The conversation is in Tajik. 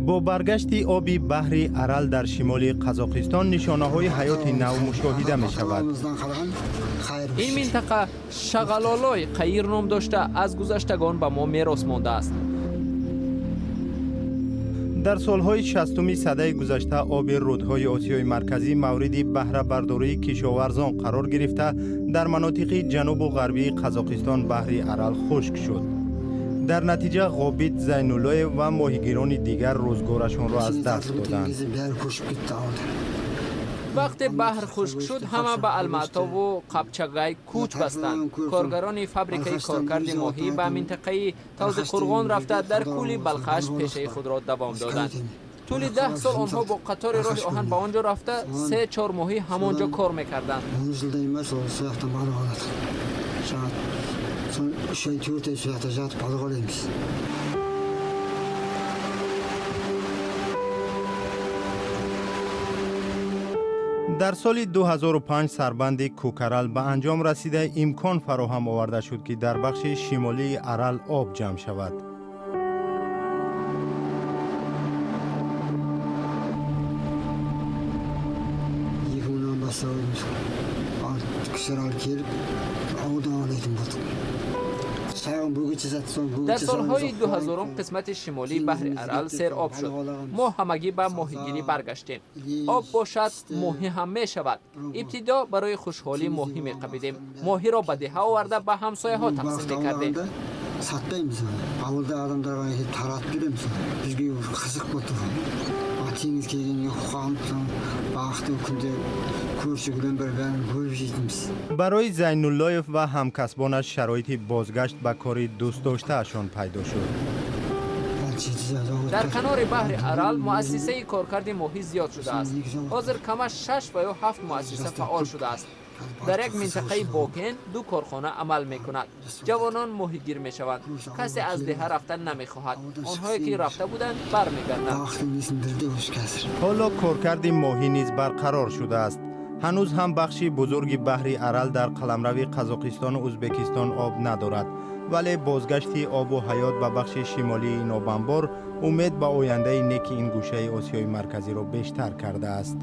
Бо баргашти оби баҳри Арал дар шимоли Қазоқистон нишонаҳои ҳаёти нав мушоҳида мешавад. Ин минтақа Шағалолой Қаир ном дошта, аз гузаштагон ба мо мерос мондааст. Дар солҳои 60-уми садаи гузашта оби рӯдҳои Осиёи Марказӣ мавриди баҳрабардории кишоварзон қарор гирифта, дар манотиқи ҷанубу ғарбии Қазоқистон баҳри Арал хушк шуд. Дар натиҷа Ғобид Зайнуллоев ва моҳигирони дигар рӯзгорашонро аз даст доданд. Вақте баҳр хушк шуд, ҳама ба Алматову Қапчағай кӯч бастанд. Коргарони фабрикаи коркарди моҳӣ ба минтақаи Тавзиқурғон рафта, дар кӯли Балхаш пешаи худро давом доданд. Тӯли 10 сол онҳо бо қатори роҳи оҳан ба он ҷо рафта, 3-4 моҳӣ ҳамон ҷо кор мекарданд. 10 жылдай ма сол сол жақтан балық аладық. Жаңа 3 ай, 4 ай сол жақта жатып балық аулаймыз. Дар соли 2005 сарбанди Кӯкарал ба анҷом расида, имкон фароҳам оварда шуд, ки дар бахши шимолии Арал об ҷамъ шавад. 2000-нан бастап өзіміз ал кісілер келіп аудан аулайтын болдық. Шағын бөгет жасады, соны бөгет Дар солҳои жасаған. 2000-ум қисмати шимолии баҳри Арал сероб шуд. Мо ҳамагӣ ба моҳигирӣ баргаштем. Об бошад, моҳӣ ҳам мешавад. Ибтидо барои хушҳолӣ моҳӣ меқапидем. Моҳиро ба деҳа оварда, ба ҳамсояҳо тақсим мекардем. Сатпаймыз оны, ауылда адамдарға келіп таратып береміз. Бізге қызық болды. А теңіз келгенге қуанып, соны бақты күнде көрші бір бәрін бөліп жейтінбіз. Барои Зайнуллоев ва ҳамкасбонаш шароити бозгашт ба кори дӯстдоштаашон пайдо шуд. Дар канори баҳри Арал муассисаи коркарди моҳӣ зиёд шудааст. Ҳозир камаш шаш ва ё ҳафт муассиса фаъол шудааст. Дар як минтақаи Бокен ду корхона амал мекунад. Ҷавонон моҳигир мешаванд. Касе аз деҳа рафта намехоҳад. Онҳое ки рафта буданд, бармегарданд. Балықтың несін бірде осы қазір. Ҳоло коркарди моҳӣ низ барқарор шудааст. Ҳанӯз ҳам бахши бузурги баҳри Арал дар қаламрави Қазоқистону Ӯзбекистон об надорад, вале бозгашти обу ҳаёт ба бахши шимолии ин обанбор умед ба ояндаи неки ин гӯшаи Осиёи Марказиро бештар кардааст.